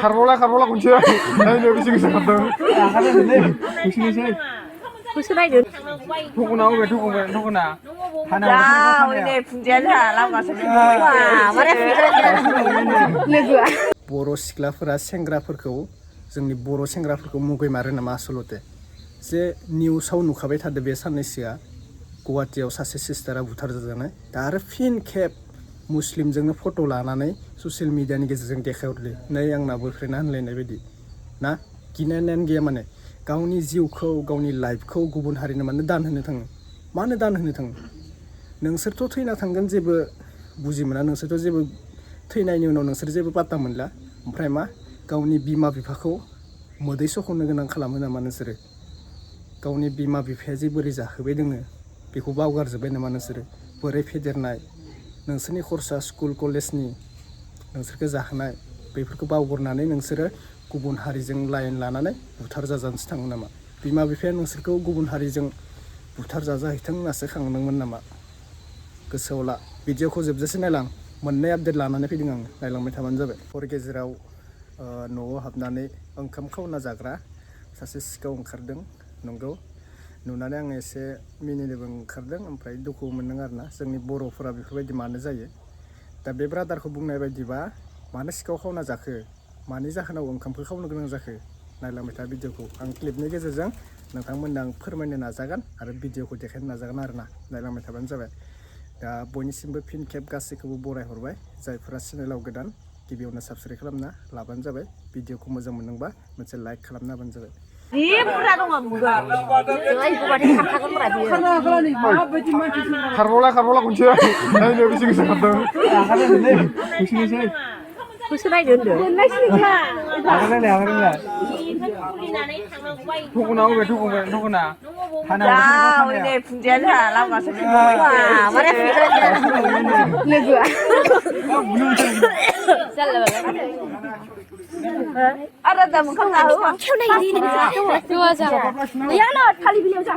खारबावला खनसे नायनो बेसे गोसा खारदों होसो नायदो थखना होबाय थखना 자 우리네 분지하자 라고서 माने लोगोआ बर' सिख्लाफोरा सेंग्राफोरखौ जोंनि बर' सेंग्राफोरखौ मुगैमारो नामा आसलते जे निउसाव नुखाबाय थादों बे साननैसोआ गुवाहाटीयाव सासे सिस्टारा बुथारजानाय दा आरो फिन खेब मुस्लिमजोंनो फट' लानानै ससियेल मिडियानि गेजेरजों देखायहरदो नै आंना बयफ्रेन्डआ होनलायनाय बायदि ना गिनायानो गैया माने गावनि जिउखौ गावनि लाइफखौ गुबुन हारिनो मानो दान होनो थाङो मानो दान होनो थाङो नोंसोरथ' थैना थांगोन जेबो बुजि मोना नोंसोरथ' जेबो थैनायनि उनाव नोंसोर जेबो पात्ता मोनला ओमफ्राय मा गावनि बिमा बिफाखौ मोदै सख'नो गोनां खालामो नामा नोंसोरो गावनि बिमा बिफाया जे बोरै जाहोबाय दोङो बेखौ बावगारजोब्बाय नामा नोंसोरो बोरै फेदेरनाय नोंसोरनि खरसा स्कुल कलेजनि नोंसोरखौ जाहोनाय बेफोरखौ बावगारनानै नोंसोरो गुबुन हारिजों लाइन लानानै बुथार जाजानोसो थाङो नामा बिमा बिफाया नोंसोरखौ गुबुन हारिजों बुथार जाजाहैथों होननासो खांदोंमोन नामा गोसोआव ला भिडिअखौ जोबजासे नायलां मोननै आपडेट लानानै फैदों आं नायलांबाय थाबानो जाबाय हर गेजेराव न'आव हाबनानै ओंखाम खावना जाग्रा सासे सिखाव ओंखारदों नंगौ नुनानै आं एसे मिनिनोबो ओंखारदों ओमफ्राय दुखु मोनदों आरोना जोंनि बर'फोरा बेफोरबायदि मानो जायो दा बे ब्रादारखौ बुंनाय बायदिबा मानो सिखाव खावना जाखो मानि जाहोनाव ओंखामखौ खावनो गोनां जाखो नायलांबाय था भिडिअखौ आं क्लिपनि गेजेरजों नोंथांमोननो आं फोरमायनो नाजागोन आरो भिडिअखौ देखायनो नाजागोन आरोना नायलांबाय थाबानो जाबाय दा बयनिसिमबो फिन खेब गासैखौबो बरायहरबाय जायफोरा चेनेलाव गोदान गिबियावनो साबस्क्राइब खालामना लाबानो जाबाय भिडिअखौ मोजां मोनदोंबा मोनसे लाइक खालामना होबानो जाबाय जि बुरजा दङ मुगा जोंहाय गुवाहाटी खारखागोन ब्रा बियो खारबावला खनसे नायनो बेसे गोसा खारदों होसो नायदो होनदो थखना होबाय थखना 자 우리네 분지하자 라고서 माने लोगोआ आरो दा मोखां नाहो खेवनाय 좋아 자 야나 탈리 빌려 자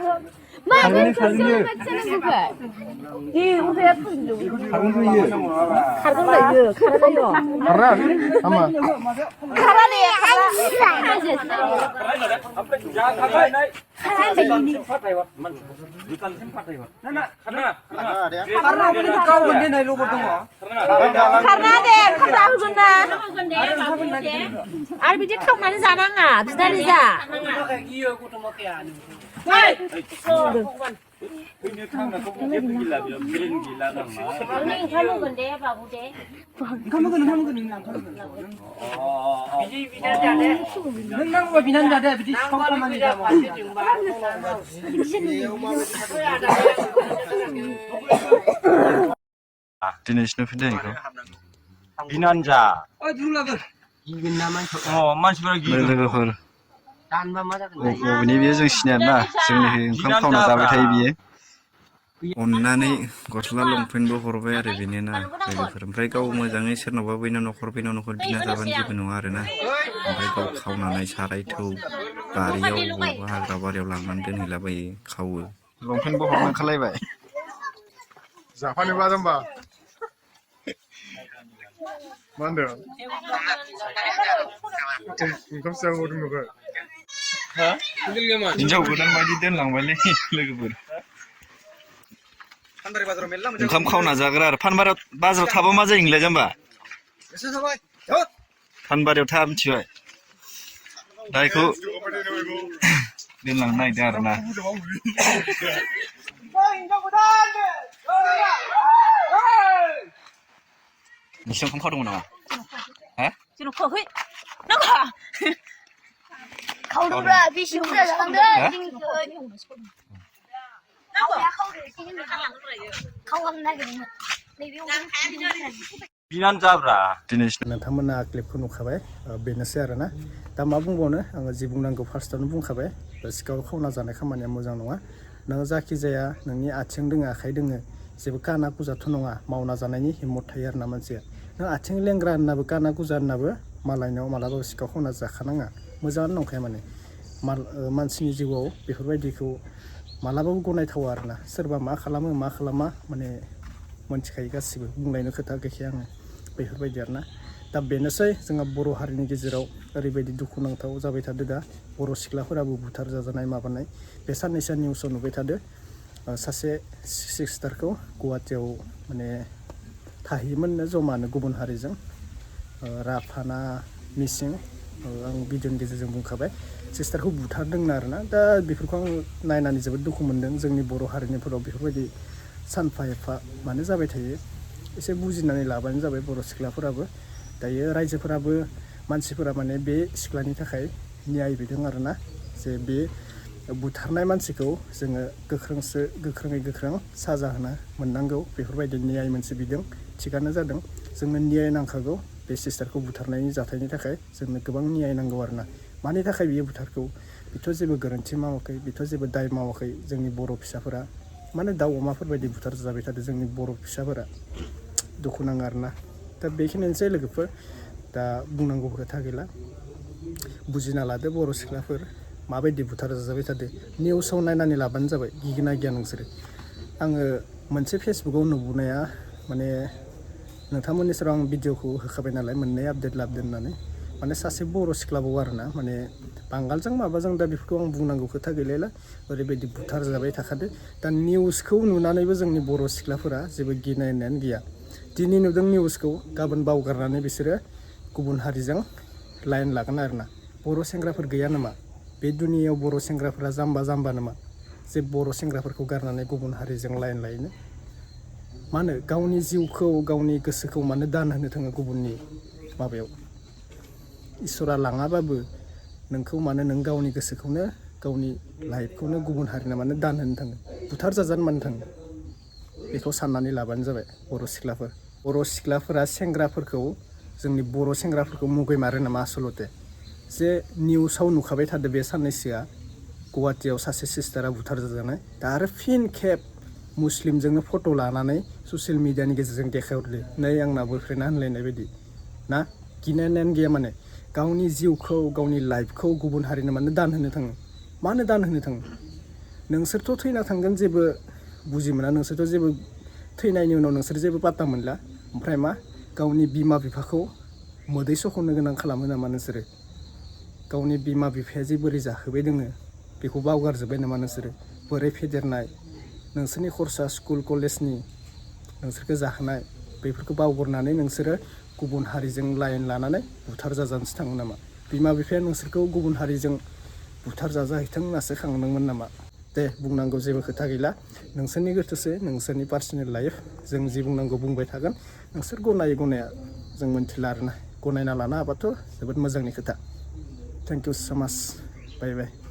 이 우세야 푼죠 가르던다 이거 가르던요 खारा आमा 가라네 가라네 가라 그거나 아니 비제 컵만이 자랑아 기다리자 Ini kan aku dia gila gila nama. Ini kamu gede apa bude? Kamu kan. Oh. Binan jade. Nang gua binan jade, biji kok mani jamu. दिनैसिनो फैदों इखौ बिनानजा मानसिफोरा लोगोफोर बबेनि बेयो जों सिनाया ना जोंनि ओंखाम खावना जाबाय थायो बियो अननानै गस्ला लंपेन्टबो हरबाय आरो बेनो ना लोगोफोर ओमफ्राय गाव मोजाङै सोरनावबा बैनाव न'खर बिना जाबानो जेबो नङा आरो ना ओमफ्राय गाव खावनानै साराय थौ बारियाव बबेबा हाग्रा बारियाव लांनानै दोनहैलाबायो खावो लंपेन्टबो हरनो ओंखारलायबाय जाफानोबा जाम्बा मा होनदों ओंखाम सिगां हरदों नोङो हिनजाव गोदान बायदि दोनलांबायलै लोगोफोर ओंखाम खावना जाग्रा आरो फानबारियाव बाजाराव थाबा मा जायो नोंलाय जाम्बा फानबारियाव था मिथिबाय दा बेखौ दोनलांनो नागिरदों आरो ना नोंसिनाव ओंखाम खावदोंमोन नामा 지금 거기 나가 가오라 비시 혼자 나간다 बिनानजाब्रा दिनैसिनो नोंथांमोना क्लिपखौ नुखाबाय बेनोसै आरो ना दा मा बुंबावनो आङो जि बुंनांगौ फार्स्टआवनो बुंखाबाय सिखाव खावना जानाय खामानिया मोजां नङा नोङो जायखिजाया नोंनि आथिं दोङो आखाइ दोङो जेबो काना कुजाथ' नङा मावना जानायनि हिम्मत थायो आरो ना मानसिया नों आथिं लेंग्रा होननाबो काना कुजा होननाबो मालायनाव मालाबाबो सिखाव खावना जाखानाङा मोजाङानो नंखाया माने मानसिनि जिउआव बेफोरबायदिखौ मालाबाबो गनायथावा आरो ना सोरबा मा खालामा माने मोनथिखायो गासिबो बुंलायनो खोथा गैखाया आङो बेफोरबायदि आरो ना दा बेनोसै जोंहा बर' हारिनि गेजेराव ओरैबायदि दुखुनांथाव जाबाय थादो दा बर' सिख्लाफोराबो बुथार जाजानाय माबानाय बे साननैसो निउसाव नुबाय थादो सासे सिस्टारखौ गुवाहाटियाव माने थाहैयोमोननो जमानो गुबुन हारिजों राफाना मिसिं आं भिडिअनि गेजेरजों बुंखाबाय सिस्टारखौ बुथारदोंनो आरोना दा बेफोरखौ आं नायनानै जोबोद दुखु मोन्दों जोंनि बर' हारिनिफोराव बेफोरबायदि सानफा एफा मानो जाबाय थायो एसे बुजिनानै लाबानो जाबाय बर' सिख्लाफोराबो दायो रायजोफोराबो मानसिफोरा माने बे सिख्लानि थाखाय न्याय बिदों आरोना जे बे बुथारनाय मानसिखौ जोङो गोख्रोङै गोख्रों साजा होनो मोननांगौ बेफोरबायदि न्याय मोनसे बिदों थिगानो जादों जोंनो न्याय नांखागौ बे सिस्टारखौ बुथारनायनि जाथायनि थाखाय जोंनो गोबां न्याय नांगौ आरोना मानि थाखाय बियो बुथारखौ बेथ' जेबो गोरोन्थि मावाखै बेथ' जेबो दाय मावाखै जोंनि बर' फिसाफोरा माने दाउ अमाफोरबायदि बुथार जाबाय थादों जोंनि बर' फिसाफोरा दुखु नाङो आरोना दा बेखिनियानोसै लोगोफोर दा बुंनांगौ खोथा गैला बुजिना लादो बर' सिख्लाफोर माबायदि बुथार जाजाबाय थादो निउसाव नायनानै लाबानो जाबाय गिगोना गिया नोंसोरो आङो मोनसे फेसबुकाव नुबोनाया माने नोंथांमोननि सेराव आं भिडिअखौ होखाबाय नालाय मोननै आपडेट लाबोदों होननानै माने सासे बर' सिख्लाबाव आरोना माने बांगालजों माबाजों दा बेफोरखौ आं बुंनांगौ खोथा गैलायला ओरैबायदि बुथार जाबाय थाखादो दा निउसखौ नुनानैबो जोंनि बर' सिख्लाफोरा जेबो गिनायानो गैया दिनै नुदों निउसखौ गाबोन बावगारनानै बिसोरो गुबुन हारिजों लाइन लागोन आरोना बर' सेंग्राफोर गैया नामा बे दुनियायाव बर' सेंग्राफोरा जाम्बा नामा जे बर' सेंग्राफोरखौ गारनानै गुबुन हारिजों लाइन लायनो मानो गावनि जिउखौ गावनि गोसोखौ मानो दान होनो थाङो गुबुननि माबायाव इसोरा लाङाबाबो नोंखौ मानो नों गावनि गोसोखौनो गावनि लाइफखौनो गुबुन हारिनो मानो दान होनो थाङो बुथार जाजानो मानो थाङो बेखौ साननानै लाबानो जाबाय बर' सिख्लाफोरा सेंग्राफोरखौ जोंनि बर' सेंग्राफोरखौ मुगैमारो नामा आसलते जे निउसाव नुखाबाय थादो बे साननैसोआ गुवाहाटियाव सासे सिस्टारा बुथार जाजानाय दा आरो फिन खेब मुस्लिमजोंनो फट' लानानै ससियेल मिडियानि गेजेरजों देखायहरदो नै आंना बयफ्रेन्डआ होनलायनाय बायदि ना गिनायानो गैया माने गावनि जिउखौ गावनि लाइफखौ गुबुन हारिनो मानो दान होनो थाङो मानो दान होनो थाङो नोंसोरथ' थैना थांगोन जेबो बुजि मोना नोंसोरथ' जेबो थैनायनि उनाव नोंसोर जेबो पात्ता मोनला ओमफ्राय मा गावनि बिमा बिफाखौ मोदै सख'नो गोनां खालामो नामा नोंसोरो गावनि बिमा बिफाया जे बोरै जाहोबाय दोङो बेखौ बावगारजोब्बाय नामा नोंसोरो बोरै फेदेरनाय नोंसोरनि खरसा स्कुल कलेजनि नोंसोरखौ जाहोनाय बेफोरखौ बावगारनानै नोंसोरो गुबुन हारिजों लाइन लानानै बुथार जाजानोसो थाङो नामा बिमा बिफाया नोंसोरखौ गुबुन हारिजों बुथार जाजाहैथों होननासो खांदोंमोन नामा दे बुंनांगौ जेबो खोथा गैला नोंसोरनि गोसोसो नोंसोरनि पार्सनेल लाइफ जों जि बुंनांगौ बुंबाय थागोन नोंसोर गनाया जों मोनथिला आरोना गनायना लानो हाबाथ' जोबोद मोजांनि खोथा थेंक इउ सो माच बाय बाय